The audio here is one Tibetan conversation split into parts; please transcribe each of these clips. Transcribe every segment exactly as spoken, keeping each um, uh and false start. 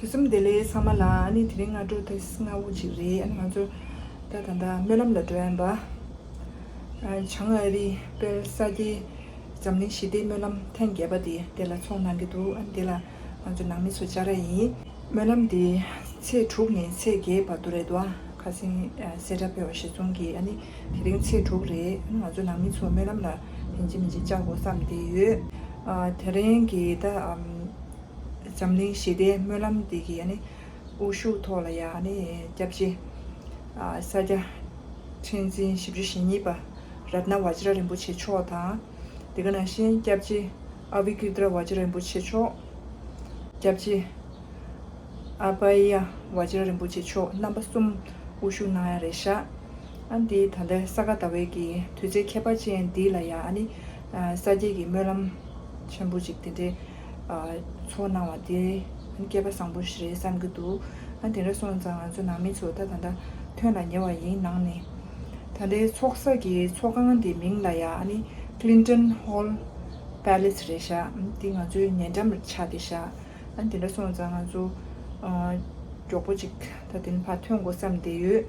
དུས་གསུམ་བདེ་ལེགས་ཚང་མ་ལ། ཨ་ནི་དེ་རིང་སྔ་དྲོ་ཏོག་ཙམ་སྔ་པོ་ཅིག་རེད། ཨ་ནི་ང་ཚོ་ད་ད་ལྟ་སྨོན་ལམ་ལ་འགྲོ་ཡིན་པ། ཨ། བྱང་ཨ་རིའི་དཔལ་ས་སྐྱའི་འཛམ་གླིང་ཞི་བདེའི་སྨོན་ལམ་ཐེངས་བརྒྱད་པ་དེ་དེ་ལ་ཚོགས་གནང་གི་འདུག་ཨ་ནི་དེ་ལ་ང་ཚོ་ནང་མི་ཚོ་བཅར་ཡ་ཡིན། སྨོན་ལམ་དེ་ཚེས་དྲུག་ནས་ཚེས་བརྒྱད་བར་དུ་རེད་འདུག་ཨ། ཁ་སང་གསལ་བསྒྲགས་ཕེབས་པ་གཞིར་བཟུང་གིས། ཨ་ནི་དེ་རིང་ཚེས་དྲུག་རེད། ཨ་ནི་ང་ཚོ་ནང་མི་ཚོ་སྨོན་ལམ་ལ་ཡིན་གཅིག་མིན་གཅིག་བཅར་དགོས་བསམ་བསྡད་ཡོད། ཨ། དེ་རིང་གི་ད་ཨམ། འཛམ་གླིང་ཞི་བདེའི་སྨོན་ལམ་འདི་གི་ཨ་ནི་དབུ་བཞུགས་ཐོག་ལ་ཡ། ཨ་ནི་སྐྱབས་རྗེ་ཨ་ས་སྐྱ་ཁྲི་འཛིན་བཞི་བཅུ་ཞེ་གཉིས་པ་རཏྣ་བཛྲ་རིན་པོ་ཆེ་མཆོག་དང་། དེ་ག་ནང་བཞིན་སྐྱབས་རྗེ་ཨ་བི་ཀིརྟ་བཛྲ་རིན་པོ་ཆེ་མཆོག་སྐྱབས་རྗེ་ཨ་བྷ་ཡ་བཛྲ་རིན་པོ་ཆེ་མཆོག་རྣམ་པ་གསུམ་དབུ་བཞུགས་གནང་ཡ་རེད་ཤག་ཨ་ནི་འདི་ད་ལྟའི་ས་ག་ཟླ་བའི་གི་དུས་ཚོད་ཁྱད་པར་ཅན་འདི་ལ་ཡ། ཨ་ནི་ཨ་ས་སྐྱའི་གི་སྨོན་ལམ་ཆེན་པོ་ཅིག་དེ་འདྲའི་ཨ་ཚོགས་གནང་བ་དེ་ཨ་ནི་སྐལ་པ་བཟང་པོ་ཞིག་རེད་བསམ་གྱི་འདུག་ཨ་ནི་དེ་འདྲ་སོང་ཙང་ང་ཚོ་ནང་མི་ཚོ་ད་ད་ལྟ་ཐོན་ལ་ཉེ་བ་ཡིན། ནང་ནས་ད་ལྟའི་ཚོགས་ས་གི་ཚོགས་ཁང་དེ་མིང་ལ་ཡ། ཨ་ནི་Clinton Hall Palace རེད་ཤག་འདི་ང་ཚོའི་ཉེ་འགྲམ་ཆགས་བསྡད་ཤག་ཨ་ནི་དེ་འདྲ་སོང་ཙང་ང་ཚོ་ཨ་མགྱོགས་པོ་ཅིག་ད་དེ་ནས་ཕར་ཐོན་དགོས་བསམ་བསྡད་ཡོད།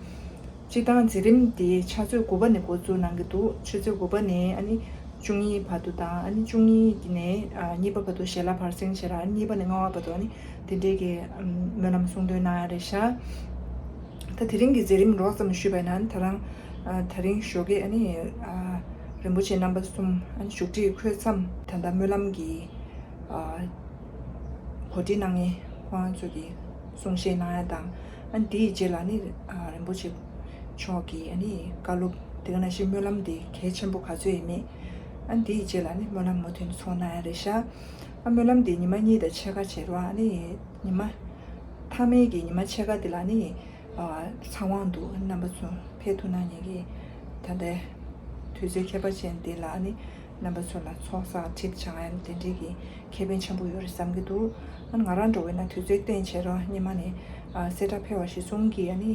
སྤྱིར་བཏང་མཛད་རིམ་དེ་ཆུ་ཚོད་དགུ་པ་ནས་འགོ་བཙུགས་གནང་གི་འདུག་ཆུ་ཚོད་དགུ་པ་ནས་ཨ་ནི་བཅུ་གཉིས་བར་དུ་དང་། ཨ་ནི་བཅུ་གཉིས་ནས་ཨ་གཉིས་པ་བར་དུ་ཞལ་ལག་ཕར་གསན་བྱས་ར། ཨ་ནི་གཉིས་པ་ནས་ལྔ་པ་བར་དུ་ཨ་ནི་དེ་འདྲའི་གི་ཨམ་སྨོན་ལམ་གསུང་འདོན་གནང་ཡ་རེད་ཤག་ད་དེ་རིང་གི་མཛད་རིམ་རོབ་ཙམ་ཞུས་པ་ཡིན་ན། ད་རང་ཨ་ད་རིང་ཞོགས་ཀས་ཨ་ནི་ཨ་རིན་པོ་ཆེ་རྣམ་པ་གསུམ་ཨ་ནི་བཞུགས་ཁྲི་འཁོད་མཚམས། ད་ལྟ་སྨོན་ལམ་གྱི་ཨ་གོ་སྒྲིག་གནང་མཁན་ཁོང་ཚོ་གིས་གསུང་བཤད་གནང་ཡ་དང་། ཨ་ནི་དེའི་རྗེས་ལ་ནི་ཨ་རིན་པོ་ཆེ་མཆོག་གི་ཨ་ནི་བཀའ་སློབ། དེ་ག་ནང་བཞིན་སྨོན་ལམ་དེ་གལ་ཆེན་པོ་ག་ཚོད་ཡིན་མེད། ཨ་ནི་དེའི་རྗེས་ལ་ནི་སྨོན་ལམ་མུ་མཐུད་ཚོགས་གནང་ཡ་རེད་ཤག་ཨ་སྨོན་ལམ་དེ་ཉི་མ་གཉིས་དང་ཕྱེད་ཀ་བྱས་རོགས། ཨ་ནི་ཉི་མ་མཐའ་མའི་གི་ཉི་མ་ཕྱེད་ཀ་དེ་ལ་ནི་ཨ་ཚང་དབང་འདུག་རྣམ་པ་ཚོ་ཕེབས་ཐུབ་ན་ཉན་གི། ད་ལྟའི་དུས་ཚོད་ཁྱད་པར་ཅན་འདི་ལ་ནི་རྣམ་པ་ཚོ་ལ་ཚོགས་བསགས་ཁྲིད་བྱ་ཡ་དེ་འདྲའི་གི་ཁེ་ཕན་ཆེན་པོ་ཡོད་རེད་བསམ་གི་འདུག་ཨ་ནི་ང་རང་འགྲོ་བས་ན་དུས་ཚོད་བཏང་བྱས་རོགས། སྔོན་མ་ནས་ཨ་གསལ་བསྒྲགས་ཕེབས་པ་གཞིར་བཟུང་གིས། ཨ་ནི་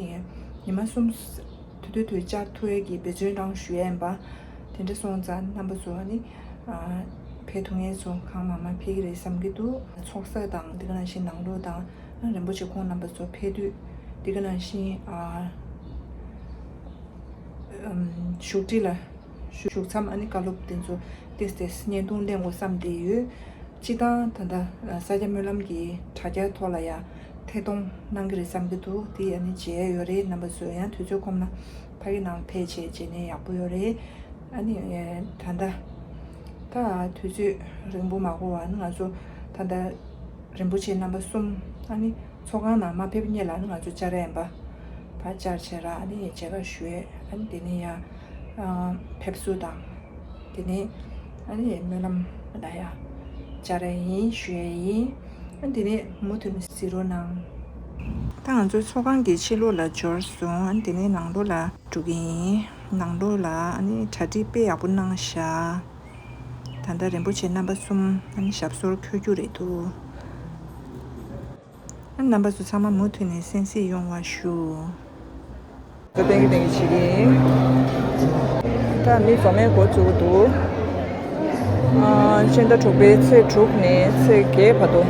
ཉི་མ་གསུམ་དུས་དུས་དུས་བཅར་ཐུབ་ཡས་ཀྱི་འབད་བརྩོན་རང་ཞུ་ཡས་ཡིན་པ། དེ་འདྲ་སོང་ཙང་རྣམ་པ་ཚོ་ཨ་ནི་ཨ་ཕེབས་ཐུབ་མཁན་ཚོ་གང་མང་མང་ཕེབས་ཀྱི་རེད་བསམ་གྱི་འདུག་ཚོགས་ས་དང་དེ་ག་ནང་བཞིན་ནང་ལོགས་དང་། ཨ་རིན་པོ་ཆེ་ཁོང་རྣམ་པ་ཚོ་ཕེབས་དུས་དེ་ག་ནང་བཞིན་ཨ་ཨམ་བཞུགས་ཁྲི་ལ་བཞུགས་བཞུགས་མཚམས་ཨ་ནི་བཀའ་སློབ་དེ་ཚོ་ཏོག་ཙམ་བརྙན་ཐུང་ལེན་དགོས་བསམ་བསྡད་ཡོད། སྤྱིར་བཏང་ད་ལྟ་ས་སྐྱ་སྨོན་ལམ་གྱི་དྲ་རྒྱ་ཐོག་ལ་ཡང་ཐད་གཏོང་གནང་གི་རེད་བསམ་གྱི་འདུག་དེ་ཨ་ནི་མཇལ་ཡོད་རེད། རྣམ་པ་ཚོས་ཡང་དུས་ཚོད་ཁོམ་ན་ཕ་གི་ནང་ལ་ཕེབས་བྱས་མཇལ་ན་ཡག་པོ་ཡོད་རེད། ཨ་ནི་ད་ལྟ་ད་དུས་ཚོད་རིང་པོ་མ་འགོར་བར་ང་ཚོ་ད་ལྟ་རིན་པོ་ཆེ་རྣམ་པ་གསུམ་ཨ་ནི་ཚོགས་ཁང་ནང་མ་ཕེབས་སྔོན་ལ་ང་ཚོ་བཅར་ཡ་ཡིན་པ། ཕར་བཅར་བྱས་ར་ཨ་ནི་མཇལ་ཁ་ཞུ་ཡས། ཨ་ནི་དེ་ནས་ཡང་ཕེབས་བསུ་དང་། དེ་ནས་ཨ་ནི་སྨོན་ལམ་ལ་ཡང་བཅར་ཡ་ཡིན་ཞུ་ཡ་ཡིན། ཨ་ནི་དེ་ནས་མུ་མཐུད་ནས་གཟིགས་རོགས་གནང་། ད་ང་ཚོ་ཚོགས་ཁང་གི་ཕྱི་ལོགས་ལ་འབྱོར་སོང་། ཨ་ནི་དེ་ནས་ནང་ལོགས་ལ་འགྲོ་གི་ཡིན། ནང་ལོགས་ལ་ཨ་ནི་གྲ་སྒྲིག་དཔེ་ཡག་པོ་གནང་ཤག་ད་ལྟ་རིན་པོ་ཆེ་རྣམ་པ་གསུམ་ཨ་ནི་ཞབས་སོར་འཁོད་རྒྱུ་རེད་འདུག་ཨ་ནི་རྣམ་པ་ཚོ་ཚང་མ་མུ་མཐུད་ནས་གསན་གཟིགས་ཡོང་བ་ཞུ། ད་ལྟ་གཏན་གྱི་གཏན་གྱི་བྱེད་ཀྱི་ཡིན། ད་མི་འཛོམས་མས་འགོ་བཙུགས་འདུག་ཨ་ཕྱི་ཟླ་དྲུག་པའི་ཚེས་དྲུག་ནས་ཚེས་བརྒྱད་བར་དུ་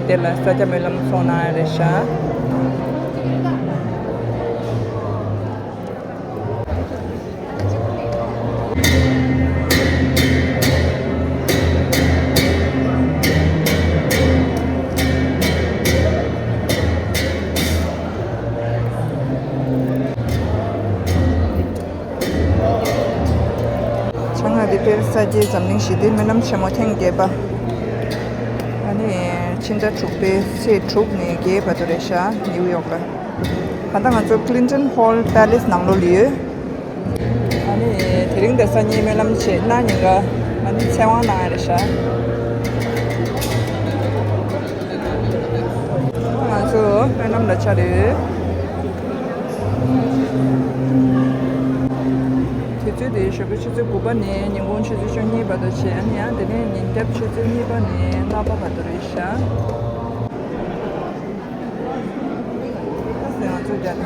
དེ་ལ་ས་སྐྱ་སྨོན་ལམ་ཚོགས་གནང་ཡ་རེད་ཤག་བྱང་ཨ་རིའི་དཔལ་ས་སྐྱའི་འཛམ་གླིང་ཞི་བདེའི་སྨོན་ལམ་ཆེན་མོ་ཐེངས་བརྒྱད་པ། ཨ་ནི་ཕྱི་ཟླ་དྲུག་པའི་ཚེས་དྲུག་ནས་བརྒྱད་བར་དུ་རེད་ཤག་ནིའུ་ཡོག་ལ། ད་ལྟ་ང་ཚོ་Clinton Hall Palace ནང་ལོགས་ལ་ཡོད། ཨ་ནི་དེ་རིང་དེ་སང་ཉིན་སྨོན་ལམ་བྱེད་གནངས་ཉིན་ཀ་ཨ་ནི་ཚེ་དབང་གནང་ཡ་རེད་ཤག་ང་ཚོ་སྨོན་ལམ་ལ་བཅར་ཡོད། དུས་ཚོད་དེ་ཞོགས་པའི་ཆུ་ཚོད་དགུ་པ་ནས་ཉིན་གུང་ཆུ་ཚོད་བཅུ་གཉིས་བར་དུ་བྱས། ཨ་ནི་ཡང་དེ་ནས་ཉིན་རྒྱབ་ཆུ་ཚོད་གཉིས་པ་ནས་ལྔ་པ་བར་དུ་རེད་ཤག་ད་ང་ཚོ་རྒྱ་ནག་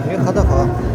ངའི་ཁ་བརྡ་ག། ང་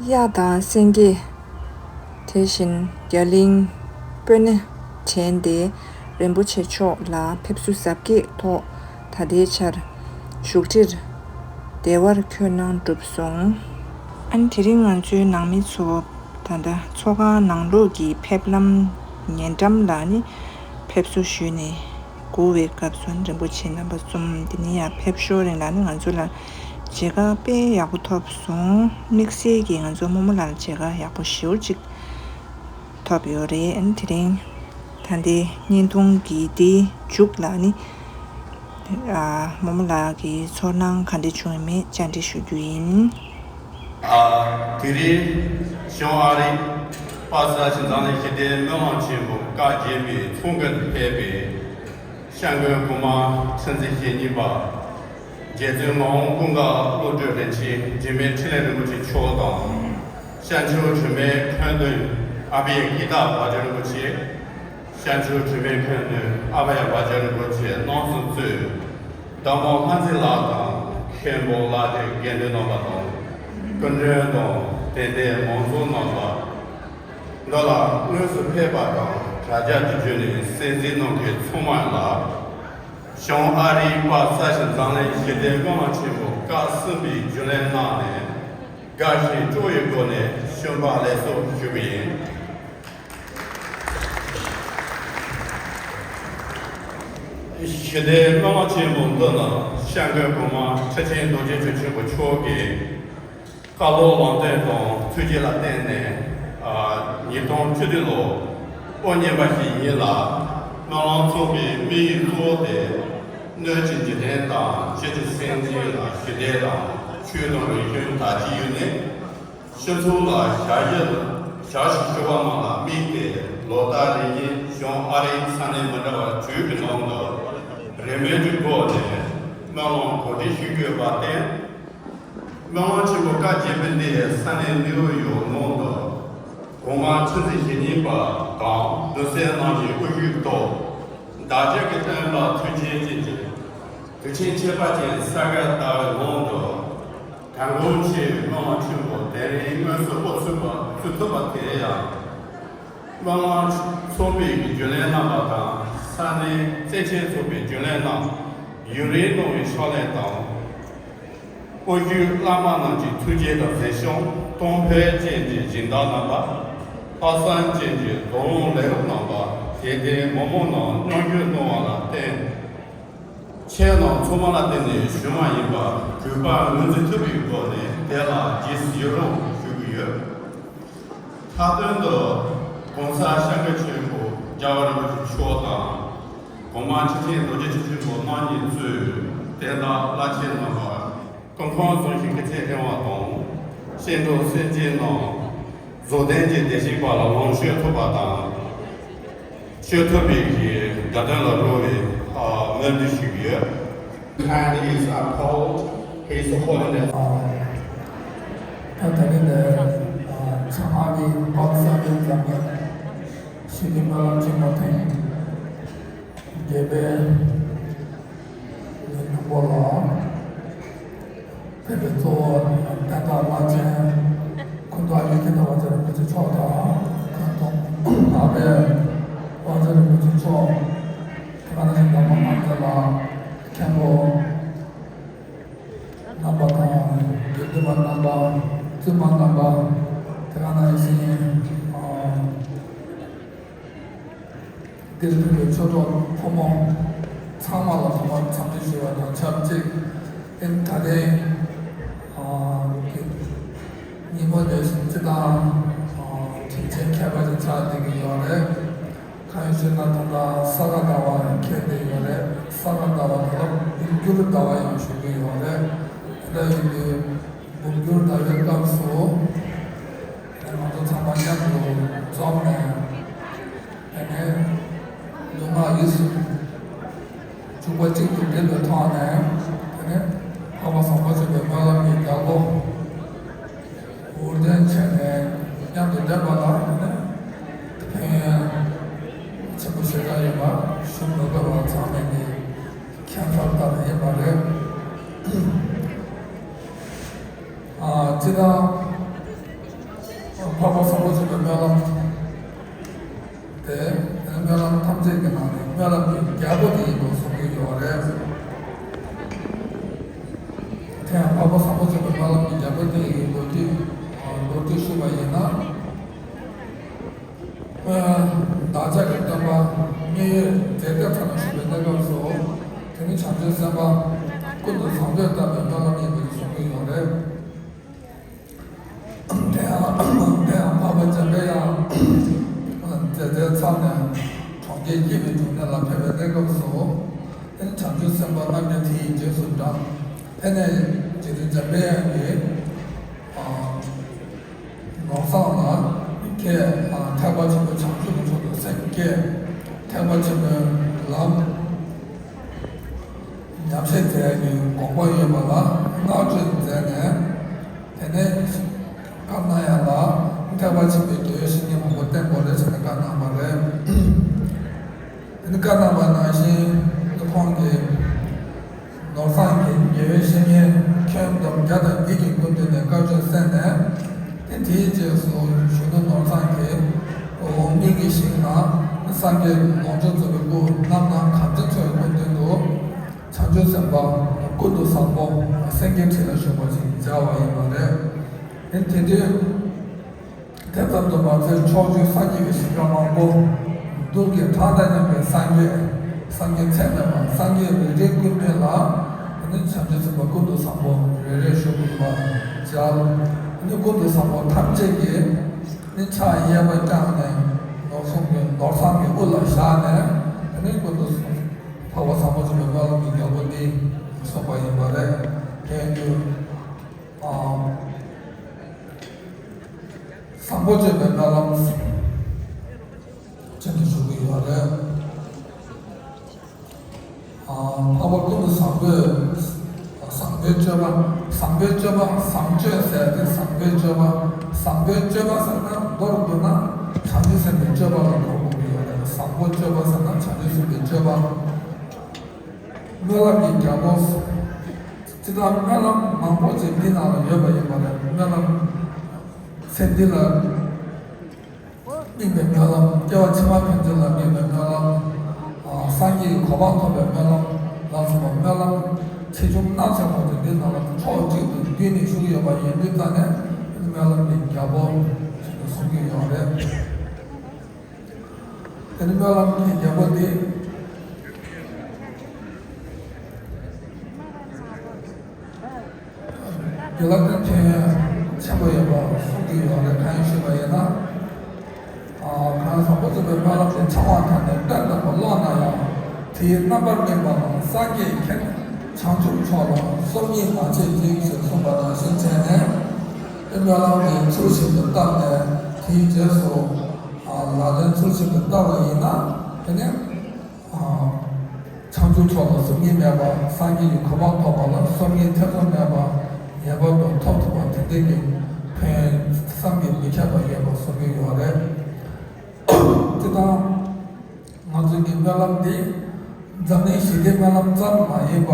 གཡག་དང་སེང་གེ། དེ་བཞིན་རྒྱ་གླིང་སྤོས་སྣེ་དྲན་ཏེ་རིན་པོ་ཆེ་མཆོག་ལ་ཕེབས་བསུ་གཟབ་རྒྱས་ཐོག་ད་ལྟའི་ཆར་བཞུགས་ཁྲིར་བདེ་བར་འཁོད་གནང་གྲུབ་སོང་། ཨ་ནི་དེ་རིང་ང་ཚོའི་ནང་མི་ཚོ་ད་ལྟ་ཚོགས་ཁང་ནང་ལོགས་ཀྱི་ཕེབས་ལམ་ཉེ་འགྲམ་ལ་ནི་ཕེབས་བསུ་ཞུས་ནས་སྒུག་པའི་སྐབས་སུ་རིན་པོ་ཆེ་རྣམ་པ་གསུམ་འདི་ནས་ཡར་ཕེབས་ཞོར་རིང་ལ་ནི་ང་ཚོ་ལ་མཇལ་ཁ་དཔེ་ཡག་པོ་ཐོབ་སོང་། དམིགས་བསལ་གྱིས་ང་ཚོ་རྨོ་མོ་ལགས་ལ་མཇལ་ཁ་ཡག་པོ་ཞེ་པོ་ཅིག་ཐོབ་ཡོད་རེད། ཨ་ནི་དེ་རིང་ད་ལྟའི་བརྙན་ཐུང་གི་དེའི་མཇུག་ལ་ནི་ཨ་རྨོ་མོ་ལགས་ཀྱི་ཚོར་སྣང་ག་འདྲ་བྱུང་ཡོད་མེད་བཅར་འདྲི་ཞུ་རྒྱུ་ཡིན། ཨ། དེ་རིང་གཞུང་ཨ་རིའི་པ་སངས་ཤིང་འཛམ་གླིང་ཞི་བདེའི་སྨོན་ལམ་ཆེན་མོ་བཀའ་བརྒྱུད་པའི་ཚོགས་མགོན་དུ་ཕེབས་པའི་སྐྱབས་མགོན་གོང་མ་ཁྲི་འཛིན་ཞེ་གཉིས་པ། རྗེ་བཙུན་ངག་དབང་ཀུན་དགའ་བློ་གྲོས་རིན་ཆེན་འཇིགས་མེད་འཕྲིན་ལས་རིན་པོ་ཆེ་མཆོག་དང་། ཤར་ཕྱོགས་དྲི་མེད་མཁན་པོ་ཨ་བྷི་ཡ་ཀི་ཏ་བཛྲ་རིན་པོ་ཆེ། ཤར་ཕྱོགས་དྲི་མེད་མཁན་པོ་ཨ་བྷི་ཡ་བཛྲ་རིན་པོ་ཆེ་རྣམ་གསུམ་གཙོས། བདག་མོ་ལྷ་འཛིན་ལགས་དང་མཁན་པོ་ལགས་ཀྱི་དགེ་འདུན་རྣམ་པ་དང་། སྐུ་མགྲོན་དང་དད་ལྡན་མང་ཚོགས་རྣམ་པ། འདི་ལ་དངོས་སུ་ཕེབས་པ་དང་དྲ་རྒྱ་བརྒྱུད་ནས་གསན་གཟིགས་གནང་མཁན་ཚང་མ་ལ། གཞུང་ཨ་རིའི་པ་སངས་ཤིང་འཛམ་གླིང་ཞི་བདེའི་སྨོན་ལམ་ཆེན་མོ་སྐབས་གསུམ་པའི་རྒྱུན་ལས་གནང་ནས་དགའ་ཞིང་སྤྲོ་བའི་སྒོ་ནས་བྱོན་པ་ལེགས་སོ་ཞུ་གི་ཡིན། ཞི་བདེའི་སྨོན་ལམ་ཆེན་མོ་འདི་ནི་སྐྱབས་མགོན་གོང་མ་ཁྲི་ཆེན་རྡོ་རྗེ་འཆང་ཆེན་པོ་མཆོག་གིས་བཀའ་སློབ་ལམ་སྟོན་དང་ཐུགས་བསྐྱེད་ལ་བརྟེན་ནས། ཉིས་སྟོང་བཅུ་བདུན་ལོར་དབུ་བརྙེས་པ་ཞིག་ཡིན་ལ། སྨོན་ལམ་ཚོགས་པའི་དམིགས་ཡུལ་གཙོ་བོ་དེ་སྣོད་ཀྱི་འཇིག་རྟེན་དང་སྤྱི་ཚོགས་སེམས་ཅན་ལ་ཞི་བདེ་དང་ཆོས་དང་རིག་གཞུང་དར་རྒྱས་ཡུན་གནས། སྤྱི་ཚོགས་ལ་ཞབས་ཞུ་ཞབས་ཞུ་ཞུ་བ་རྣམས་ལ་དམིགས་ཏེ་ལོ་ལྟར་རེ་བཞིན་གཞུང་ཨ་རིའི་ས་གནས་མི་འདྲ་བ་བཅུ་གི་ནང་དུ་རེས་མོས་ཀྱི་སྒོ་ནས་སྨོན་ལམ་གོ་སྒྲིག་ཞུ་རྒྱུ་ཡོད་པར་བརྟེན། སྨོན་ལམ་ཆེན་པོ་སྐབས་བརྒྱད་པ་འདི་ས་གནས་ནིའུ་ཡོག་ནང་དུ་གོང་མ་ཁྲི་འཛིན་ཞེ་གཉིས་པ་དང་དུས་གསུམ་རྣམས་ཀྱི་དབུ་བཞུགས་ཐོག་བདག་ཅག་གི་སྟོན་པ་མཐུ་ཆེན་ཅན་གྱི་དུས་ཆེན་ཁྱད་པར་ཅན་ས་ག་ཟླ་བའི་ནང་དུ། དར་འགོང་ཆེ་སྨོན་ལམ་ཆེན་པོ་དེ་རིང་དངོས་སུ་འགོ་ཚུགས་པ་ཚུགས་ཐུབ་པ་དེ་ཡང་། སྨོན་ལམ་ཚོགས་པའི་རྒྱུན་ལས་རྣམ་པ་དང་ས་གནས་བཙན་བྱོལ་ཚོགས་པའི་རྒྱུན་ལས་རྣམས་ཡུན་རིང་གནང་བའི་ཕྱག་ལས་དང་། དབུ་བཞུགས་བླ་མ་རྣམས་ཀྱི་ཐུགས་རྗེ་དང་གཟིགས་སྐྱོང་། གཏོང་ཕོད་ཅན་གྱི་སྦྱིན་བདག་རྣམ་པ། ལྷག་བསམ་ཅན་གྱི་དོ་སྣང་ལས་རོགས་རྣམ་པ། དད་ལྡན་མི་མང་རྣམས་མཉམ་ཞུགས་གནང་བ་ལ་བརྟེན། ཁྱེད་རྣམས་ཚང་མ་ལ་བརྟེན་ནས་བྱུང་བ་ཡིན་པ་གུས་པ་ངོས་འཛིན་ཐུབ་པའི་སྒོ་ནས་དེ་ལ་རྗེས་སུ་ཡི་རང་ཞུ་གི་ཡོད། མཐའ་དོན་དུ་༸གོང་ས་༸སྐྱབས་མགོན་ཆེན་པོ་རྒྱལ་བ་རིན་པོ་ཆེ་མཆོག་དང་། གོང་མ་ཁྲི་ཆེན་རྡོ་རྗེ་འཆང་ཆེན་པོ་རྣམ་གཉིས་གཙོས་དད་ཟླ་བླ་ཆེན་རྣམ་པ། སྐུ་ཁམས་བཟང་ཞིང་སྐུ་ཚེ་རིང་བ་དང་། སྐྱེ་འགྲོ་སེམས་ཅན་རྣམས་རྫོགས་ལྡན་གྱི་བདེ་གཤེགས་དཔལ་ལ་ལོངས་སྤྱོད་ཐུབ་པ་དང་། སྤྱོད་ཐུབ་པའི་གི་དགའ་སྟོན་ལ་རོལ་བའི་སྨོན་འདུན་ཞུ་གི་ཡོད། Kindly is uphold His Holiness. ད་ད་གིན་ནས་ཚང་མ་གི་པ་སངས་ཤིང་འཛམ་གླིང་ཞི་བདེའི་སྨོན་ལམ་ཆེན་མོ་ཐེངས་བརྒྱད་པའི་ཉིན་མཐུན་པོ་ལ། དེ་ནས་གཙོ་བོ་དད་ལྡན་བླ་ཆེན་སྐུ་མདོག་དབྱིག་གི་ནང་བཛྲ་རིན་པོ་ཆེ་མཆོག་དང་། ཁོང་དང་ཨ་པའི་བཛྲ་རིན་པོ་ཆེ་མཆོག་དེ་ག་ནང་བཞིན་བདག་མོ་རྣམ་རྒྱལ་ལགས། མཁན་པོ་རྣམ་པ་དང་དགེ་འདུན་པ་རྣམ་པ། བཙུན་མ་རྣམ་པ། དེ་ག་ནང་བཞིན་ཨ། འདིར་ཕེབས་པའི་ཆོས་གྲོགས་ཕོ་མོ་ཚང་མ་ལ་ཐོག་མར་འཚམས་འདྲི་ཞུ་བ་དང་ཆབས་ཅིག་ཨིན། ད་ཐེངས་ཉིན་མོ་དེ་བཞིན་སྤྱི་བཏང་དྲིན་ཆེན་ཁྱད་པར་ཅན་ཆགས་བསྡད་ཀྱི་ཡོད་རེད། གང་ཡིན་ཞུས་ན་ད་ལྟ་ས་ག་ཟླ་བ་འཁེལ་བསྡད་ཡོད་རེད། ས་ག་ཟླ་བ་དེ་ལ་འབུམ་འགྱུར་ཟླ་བ་ཡང་ཞུ་གི་ཡོད་རེད། དེ་འདྲ་ཡིན་དུས། འབུམ་འགྱུར་ཟླ་བའི་སྐབས་སུ་ང་ཚོ་ཚང་མ་མཉམ་དུ་འཛོམས་ནས། དེ་ནས་ལུས་ངག་ཡིད་གསུམ་འཇུག་པ་གཅིག་ཏུ་སྒྲིལ་བའི་ཐོག་ནས། དེ་ནས་འཕགས་པ་བཟང་པོ་སྤྱོད་པའི་སྨོན་ལམ་གྱི་རྒྱལ་པོ་འུར་ལྡན་བྱས་ནས་མཉམ་དུ་སྡོད་པ་ལ། དེ་ནས་ཕན་ཡོན་ཆེན་པོ་ཞེ་དྲག་ཡོད་པ་ཞུ་མི་དགོས་པ་ཚང་མས་ནི་མཁྱེན་གསལ་ལྟར་ཡིན་པ་རེད། ཨ། སྤྱི་བཏང་ བྱང་ཆུབ་སེམས་དཔའ་ཀུན་ཏུ་བཟང་པོས་བཏབ་པའི་སྨོན་ལམ་ཡིན་པར་གསུང་གི་ཡོད་རེད། དེ་ཡང་དེ་ཡང་འཕགས་པ་འཇམ་པའི་དབྱངས་མཛད་བྲེལ་ཚར་ནས་གྲོང་ཁྱེར་སྐྱིད་པའི་འབྱུང་གནས་ལ་ཕེབས་པའི་གནས་སྐབས་སུ། དེ་ནི་བྱང་ཆུབ་སེམས་དཔའ་རྣམ་བརྒྱ་དེ་ཡི་རྗེས་སུ་འབྲངས། དེ་ནས་རྗེ་བཙུན་འཇམ་པའི་དབྱངས་ཀྱིས། ནོར་བཟང་ལ་ཁྱེད་ཐེག་པ་ཆེན་པོའི་བྱང་ཆུབ་ཀྱི་ཕྱོགས་སུ་སེམས་བསྐྱེད། ཐེག་པ་ཆེན་པོའི་ལམ་ཉམས་བཞེས་མཛད་ཡག་གི་དགོངས་པ་ཡོད་པ་ལ་བསྔགས་བརྗོད་མཛད་ནས། དེ་ནས་བཀའ་གནང་ཡག་ལ་ཐེག་པ་ཆེན་པོའི་དགེ་བའི་བཤེས་གཉེན་མང་པོ་བསྟེན་དགོས་རེད་ཟེར་ནས་བཀའ་གནང་བ་རེད། དེ་ནི་བཀའ་གནང་བ་ནང་བཞིན་དུ་ཁོང་གིས་ནོར་བཟང་གིས་དགེ་བའི་བཤེས་གཉེན་ཁྱོན་བསྡོམས་བརྒྱ་དང་བརྒྱད་ཀྱི་སྐུ་མདུན་ནས་བཀའ་ཆོས་གསན་ནས། དེ་དེའི་རྗེས་སུ་གཞོན་ནུ་ནོར་བཟང་གིས་འོ་མིག་གི་ཞིང་ན་སངས་རྒྱས་ལོངས་སྤྱོད་རྫོགས་པའི་སྐུ་རྣམ་སྣང་གང་ཆེན་མཚོའི་སྐུ་མདུན་དུ་བྱང་ཆུབ་སེམས་དཔའ་ཀུན་ཏུ་བཟང་པོ་སེང་གེའི་ཁྲི་ལ་བཞུགས་པ་ཞིག་མཇལ་བ་ཡིན་པ་རེད། དེ་དེ་དུས། དེ་ཙམ་དུ་མ་ཟད་ཕྱོགས་བཅུའི་སངས་རྒྱས་ཀྱི་ཞིང་ཁམས་མང་པོ། རྡུལ་གྱི་གྲངས་དང་མཉམ་པའི་སངས་རྒྱས། སངས་རྒྱས་ཚད་མེད་པ་སངས་རྒྱས་རེ་རེའི་སྐུ་མདུན་ལ། དེ་ནི་བྱང་ཆུབ་སེམས་དཔའ་ཀུན་ཏུ་བཟང་པོ་རེ་རེ་བཞུགས་པ་མཇལ། དེ་ནི་ཀུན་ཏུ་བཟང་པོ་ཐམས་ཅད་ཀྱིས་ནི་ཕྱག་གཡས་པ་བརྐྱངས་ནས་ནོར་བཟང་གི་ནོར་བཟང་གི་དབུ་ལ་བཞག་ནས། དེ་ནི་ཀུན་ཏུ་འཕགས་པ་བཟང་པོ་ཆེན་པོའི་སྨོན་ལམ་གྱི་རྒྱལ་པོ་འདི་གསུངས་པ་ཡིན་པ་རེད། དེ་ཡིན་དུས། བཟང་པོ་སྤྱོད་པའི་སྨོན་ལམ་ཅན་དུ་ཞུགས་ཀྱི་ཡོད་རེད། འཕགས་པ་ཀུན་ཏུ་བཟང་པོས་བཟང་པོའི་སྤྱོད་པ། བཟང་པོའི་སྤྱོད་པ་བཟང་སྤྱོད་ཟེར་ཏེ་བཟང་པོའི་སྤྱོད་པ། བཟང་པོའི་སྤྱོད་པ་ཟེར་ན་མདོར་བསྡུ་ན་བྱང་ཆུབ་སེམས་དཔའི་སྤྱོད་པ་ལ་གོ་དགོས་ཀྱི་ཡོད་རེད། བཟང་པོ་སྤྱོད་པ་ཟེར་ན་བྱང་ཆུབ་སེམས་དཔའི་སྤྱོད་པ། སྨོན་ལམ་གྱི་རྒྱལ་པོ། སྤྱིར་བཏང་སྨོན་ལམ་མང་པོ་ཅིག་འདི་ནང་ལ་ཡོད་པ་ཡིན་པ་རེད། སྨོན་ལམ་ཚེ་འདི་ལ་དམིགས་པའི་སྨོན་ལམ། སྐྱེ་བ་ཕྱི་མ་ཕན་ཚུན་ལ་དམིགས་པའི་སྨོན་ལམ། སངས་རྒྱས་ཀྱི་གོ་འཕང་ཐོབ་པའི་སྨོན་ལམ་ལ་སོགས་པ་སྨོན་ལམ་ཆེ་ཆུང་སྣ་ཚོགས་པ་དེ་འདི་ནང་ལ་ཕྱོགས་གཅིག་ཏུ་བསྡུས་ནས་ཞུགས་ཡོད་པ་ཡིན་དུས་ཙང་ནས་སྨོན་ལམ་གྱི་རྒྱལ་པོ་ཞེས་གསུང་གི་ཡོད་རེད། དེ་ནི་སྨོན་ལམ་གྱི་རྒྱལ་པོ་འདི། དགེ་ལགས་ཀྱི་ཕན་ཡོན་ཆེན་པོ་ཡོད་པ་གསུང་གི་ཡོད་རེད། གང་ཡིན་ཞུས་པ་ཡིན་ན། གང་བཟང་པོ་ཚོ་པའི་སྨོན་ལམ་དེ་འཆང་བ་ཐ་ནས་བསྟན་དང་པོ་ཀློག་ན་ཡང་དེའི་རྣམ་པར་སྨིན་པའམ་སངས་རྒྱས་མཁྱེན་བྱང་ཆུབ་མཆོག་ལ་སོམ་ཉི་མ་བྱེད་ཅིག་ཞེས་གསུངས་པ་ནང་བཞིན་བྱས་ནས། དེ་སྨོན་ལམ་དེ་ཚུལ་བཞིན་དུ་བཏབ་ནས་དེའི་རྗེས་སུ། ལག་ལེན་ཚུལ་བཞིན་དུ་བསྟར་བ་ཡིན་ན། དེ་ནི་བྱང་ཆུབ་མཆོག་ལ་སོམ་ཉི་མེད་པ། སངས་རྒྱས་ཀྱི་གོ་འཕང་ཐོབ་པ་ལ་སོམ་ཉི་ཐེ་ཚོམ་མེད་པ་ངེས་པར་དུ་ཐོབ་ཐུབ་པ་དེ་འདྲའི་གི་ཕན་ཡོན་བསམ་གྱིས་མི་ཁྱབ་པ་ཡོད་པ་གསུང་གི་ཡོད་རེད། སྤྱིར་བཏང་ང་ཚོའི་གི་སྨོན་ལམ་འདི་འཛམ་གླིང་ཞི་བདེའི་སྨོན་ལམ་ཙམ་མ་ཡིན་པ།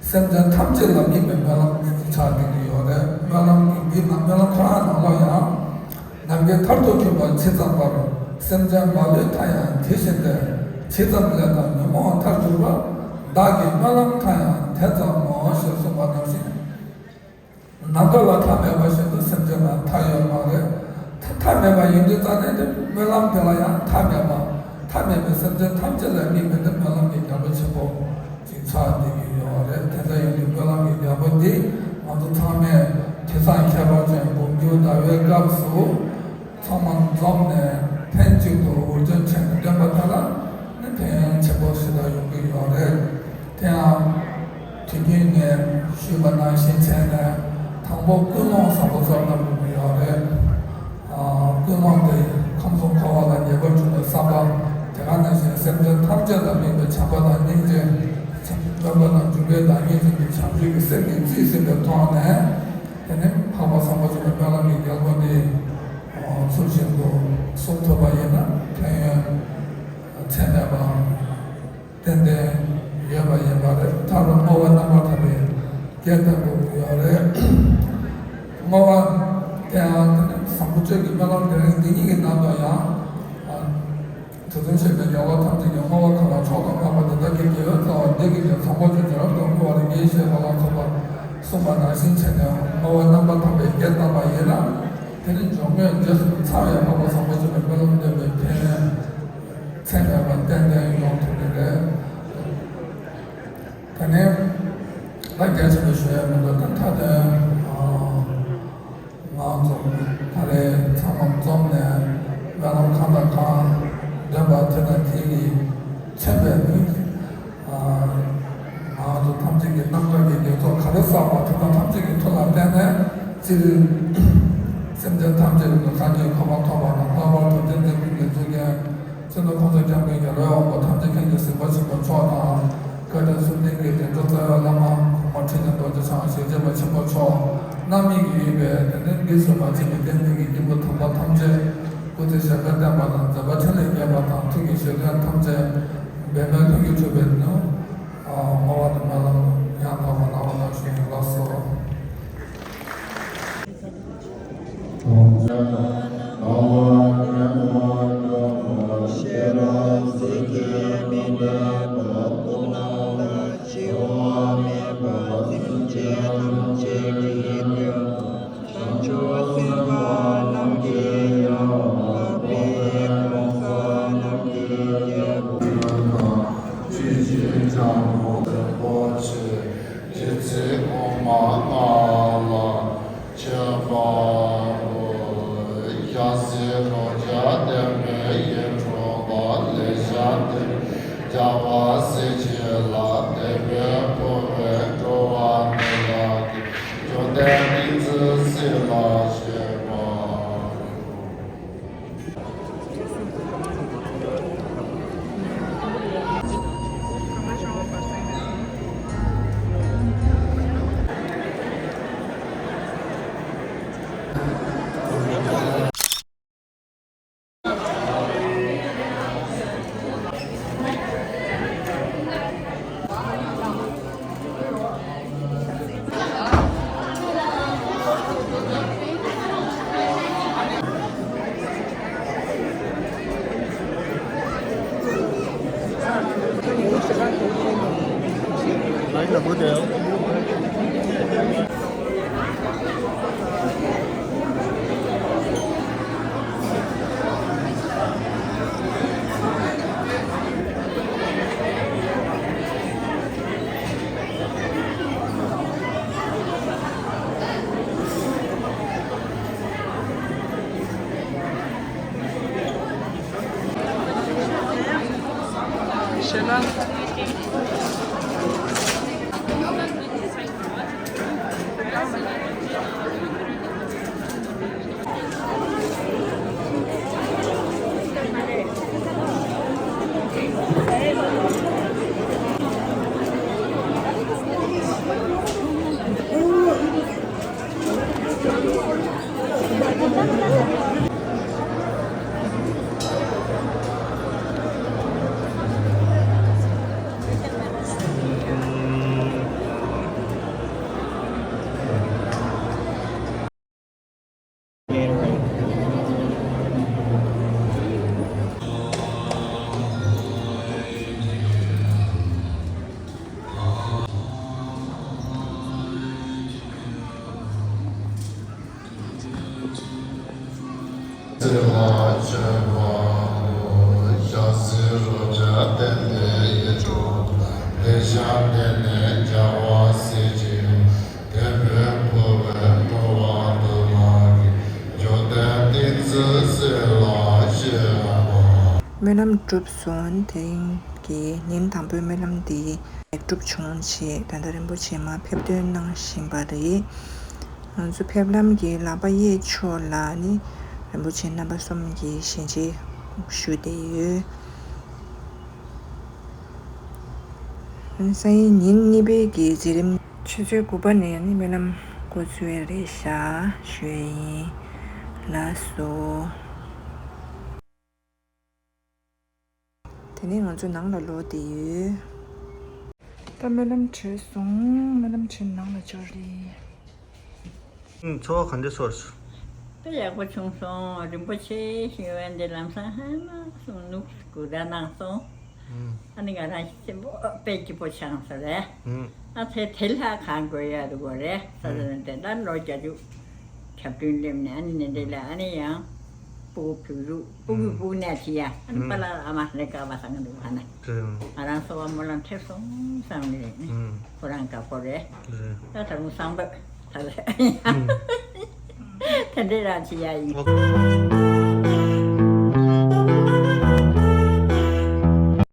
སེམས་ཅན་ཐམས་ཅད་ལ་དམིགས་པའི་སྨོན་ལམ་ཆགས་བསྡད་ཀྱི་ཡོད་རེད། སྨོན་ལམ་གྱི་འདི་ནང་སྨོན་ལམ་ཁོ་རང་ནང་ལོགས་ཡང་། ནམ་མཁའི་མཐར་ཐུག་འབྱོན་པ་ཇི་ཙམ་པར། སེམས་ཅན་མ་ལུས་མཐའ་ཡང་དེ་བཞིན་ཏེ། ཇི་ཙམ་ལས་དང་ཉོན་མོངས་མཐར་གྱུར་པ། བདག་གི་སྨོན་ལམ་མཐའ་ཡང་དེ་ཙམ་མོ་ཞེས་གསུངས་པ་ནང་བཞིན། ནམ་མཁའ་ལ་མཐའ་མེད་པ་བཞིན་དུ་སེམས་ཅན་ལ་མཐའ་ཡོད་མ་རེད། མཐའ་མཐའ་མེད་པ་ཡིན་དུས་ཙང་ནས་དེ་སྨོན་ལམ་དེ་ལ་ཡང་མཐའ་མེད་པ། མཐའ་མེད་པའི་སེམས་ཅན་ཐམས་ཅད་ལ་དམིགས་པའི་དེ་སྨོན་ལམ་གྱི་རྒྱལ་པོ་ཆེན་པོ་ཅིག་ཆགས་བསྡད་ཀྱི་ཡོད་རེད། དེ་འདྲ་ཡིན་དུས་སྨོན་ལམ་གྱི་རྒྱལ་པོ་འདི་ང་ཚོ་ཚང་མས་དུས་བཟང་ཁྱད་པར་ཅན་འབུམ་འགྱུར་ཟླ་བའི་སྐབས་སུ་ཚང་མ་འཛོམས་ནས་ལྷན་ཅིག་ཏུ་འུར་རྒྱན་བྱས་ནས་བཏོན་པ་དེ་ལ་ནི་ཕན་ཡོན་ཆེན་པོ་ཞེ་དྲག་ཡོང་གི་ཡོད་རེད། དེ་ཡང་དུས་རྒྱུན་ནས་ཞུས་པ་ནང་བཞིན་བྱས་ནས་དང་པོ་ཀུན་སློང་བཟང་པོ་ཚོར་གནང་དགོས་ཀྱི་ཡོད་རེད། ཨ། ཀུན་སློང་དེ་ཁམས་གསུམ་འཁོར་བ་ལ་ཉེས་པར་གྱུར་པའི་བསམ་པ། དེ་ག་ནང་བཞིན་སེམས་ཅན་ཐམས་ཅད་ལ་དམིགས་པའི་བྱམས་པ་དང་སྙིང་རྗེ། སྟོན་པ་དང་འབྱུང་པོའི་བདག་ཉིད་ཅན་གྱི་བྱང་ཆུབ་ཀྱི་སེམས་ཀྱིས་རྩིས་ཟིན་པའི་ཐོག་ནས། དེ་ནས་འཕགས་པ་བཟང་པོ་ཆེན་པོའི་སྨོན་ལམ་གྱི་རྒྱལ་པོ་འདི་ཚུལ་བཞིན་དུ་སྲུང་ཐུབ་པ་ཡིན་ན་ཕན་ཡོན་ཚད་མེད་པའམ། ཏན་ཏན་ཡོད་པ་ཡིན་པ་རེད། མཐར་བསྔོ་བ་རྣམ་པར་དག་པས་རྒྱས་བཏབ་དགོས་ཀྱི་ཡོད་རེད། བསྔོ་བ་དེའང་དེ་ནི་བཟང་པོ་སྤྱོད་ཀྱི་སྨོན་ལམ་དེ་རིང་འདི་ཉིད་ཀྱི་ནང་དུ་ཡང་། ཨ། དུས་གསུམ་གཤེགས་པའི་རྒྱལ་བ་ཐམས་ཅད་ཀྱི་བསྔོ་བ་གང་ལ་མཆོག་ཏུ་བསྔགས་པ་དེ་དག་གི་དགེ་བའི་རྩ་བ་བདེ་གི་དེ་བཟང་པོ་སྤྱོད་ཀྱི་རབ་ཏུ་བསྔོ་བ་ལ་དགེ་བའི་བཤེས་པ་ལ་སོགས་པ་གསུངས་པ་ནང་བཞིན་བྱས་ནས་བསྔོ་བ་རྣམ་པར་དག་པས་རྒྱས་བཏབ་པ་ཡིན་ན། དེ་ནི་སྦྱོར་དངོས་རྗེས་སུ་ཚང་བའི་འཕགས་པ་བཟང་པོ་སྤྱོད་པའི་སྨོན་ལམ་འདོན་པའི་ཕན་ཡོན། ཚད་མེད་པ་ཏན་ཏན་ཡོང་ཐུབ་ཀྱི་རེད། ནས་ད་རྒྱ་ཆེན་པོ་ཞུ་ཡ་མི་འདུག་ད་མཐའ་དོན་ང་ཚོ་ད་རེས་ཚང་མ་འཛོམས་ནས་སྨོན་ལམ་གང་དང་གང་འདོན་པ་དེ་དང་དེ་ཡིས་མཚོན་པའི་ནི། ང་ཚོ་ཐམས་ཅད་ཀྱི་རྣམ་ཐར་གྱི་རྒྱལ་ཚོགས་ག་རེ་བསགས་པ་དེ་དག་ཐམས་ཅད་ཀྱི་མཐུ་ལ་བརྟེན་ནས་སྤྱིར་སེམས་ཅན་ཐམས་ཅད་ཀྱི་སངས་རྒྱས་གོ་འཕང་ཐོབ་པ་དང་། ལྷག་པར་དུ་བསྟན་འཛིན་ཀུན་གྱི་གཙུག་རྒྱན་སྤྱི་ནོར་༸གོང་ས་༸སྐྱབས་མགོན་རྒྱལ་བའི་དབང་པོ་ཐམས་ཅད་མཁྱེན་ཅིང་གཟིགས་པ་ཆེན་པོ་མཆོག་དང་། བཀའ་དྲིན་གསུམ་ལྡན་གྱི་དལ་འབྱོར་རྩ་བའི་བླ་མ་གོང་མ་ཁྲི་ཆེན་རྡོ་རྗེ་འཆང་ཞལ་མཇལ་བ་ཆེན་པོ་མཆོག་རྣམ་གཉིས་ཀྱིས་ཡོད་པའི་དེ་ནས་འདི་ཚོ་མ་བྱས་པའི་བསྟན་འཛིན་གྱི་སྐྱེས་བུ་དམ་པ་ཐམས་ཅད་སྐུ་ཚེ་ཞབས་པད་བརྟན་པ་དང་མཛད་པ་འཕྲིན་ལས་རྒྱས་པ་དང་། ཐུགས་ཀྱི་བཞེད་དོན་ཐམས་ཅད་འབད་མེད་ལྷུན་གྱིས་གྲུབ་པའི་ནུས། བསྔོ་བ་དང་སྨོན་ལམ་ཡང་དག་པར་གནང་བ་ལ་ཞུ་ཡིན་ལགས་སོ། བྱང་ཆུབ་སེམས་དཔའ་རྣམས་ཀྱི་ཡང་དག་པའི་གོ་ས་རྣམས་ཀྱི་རྒྱལ་པོ། ཆོས་ཀྱི་སྤྱང་པོ་རིན་པོ་ཆེ། རྗེ་བཙུན་ཨོཾ་མ་ལ་མཆོད་པ་པོ། ཞྭ་སེར་རོ་བརྒྱ་ལྡན་པའི་ཡིད་འཕྲོག་པ། ལེགས་བྱས་ཏིང་འཛིན་རྒྱལ་བ་སྲས་བཅས་ལ། དད་པས་བསྐོར་བའི་འགྲོ་བ་མི་ལ། འབྱོར་ལྡན་ཏིང་འཛིན་སྲས་ལ་གཤེགས་པ། སྨོན་ལམ་གྲུབ་སོང་། དེ་རིང་གི་ཉིན་དང་པོའི་སྨོན་ལམ་འདི་ལེགས་གྲུབ་བྱུང་བྱས། ད་ལྟ་རིན་པོ་ཆེ་མར་ཕེབས་ཐོན་གནང་བཞིན་པ་རེད། ང་ཚོ་ཕེབས་ལམ་གྱི་ལག་པ་གཡས་ཕྱོགས་ལ་ནི་རིན་པོ་ཆེ་རྣམ་པ་གསུམ་གྱི་ཞལ་མཇལ་ཞུ་བསྡད་ཡོད། སང་ཉིན་ཉིན་གཉིས་པའི་གི་མཛད་རིམ། ཆུ་ཚོད་དགུ་པ་ནས་ནི་སྨོན་ལམ་འགོ་ཚུགས་ཡ་རེད་ཤག་ཞུ་ཡ་ཡིན། ལགས་སོ། དེ་ནས་ང་ཚོ་ནང་ལ་ལོག་བསྡད་ཡོད། ད་སྨོན་ལམ་གྲོལ་སོང་། སྨོན་ལམ་གྲོལ་ནང་ལ་འབྱོར་རེད། ཨང་། ཚོར་བ་ག་འདྲ་ཚོར་སོང་། དཔེ་ཡག་པོ་བྱུང་སོང་། རིན་པོ་ཆེ་ཞུ་བ་འདི་ལམ་སང་ཧ་མ་སོང་། ནུབ་དགུ་ད་གནང་སོང་། ཨང་། ཨ་ནི་ང་རང་སེམས་པ་དཔེ་སྐྱིད་པོ་ཆགས་སོང་རེད། ཨང་། ཨ་ཚེ་དེ་ལྷག་གང་དགོས་ཡ་འདུག་གོ་རེད། ས་ས་ནས་དེ་ལྟར་ལོ་བརྒྱད་ཅུ་གྱ་བདུན་སླེབས་ནས་ཨ་ནི་ནས་འདི་ལ་ཨ་ནི་ཡང་། སྤུ་གུ་ཕུག་རུ་སྤུ་གུ་སྤུ་གུ་ནས་ཁྱི་ཡ་ཨ་ནི་པ་ལ་ཨ་མ་ལས་ཀ་བ་སང་གི་འདུག་ཧ་ན། ང་རང་སོ་བ་སྨོན་ལམ་ཐེབས་སོང་བསམ་ནས་ཁོ་རང་དགའ་པོ་རེད། ད་ད་རུང་སང་བབ་ད་ལས་ད་འདྲེ་རང་ཁྱི་ཡ་ཡིན།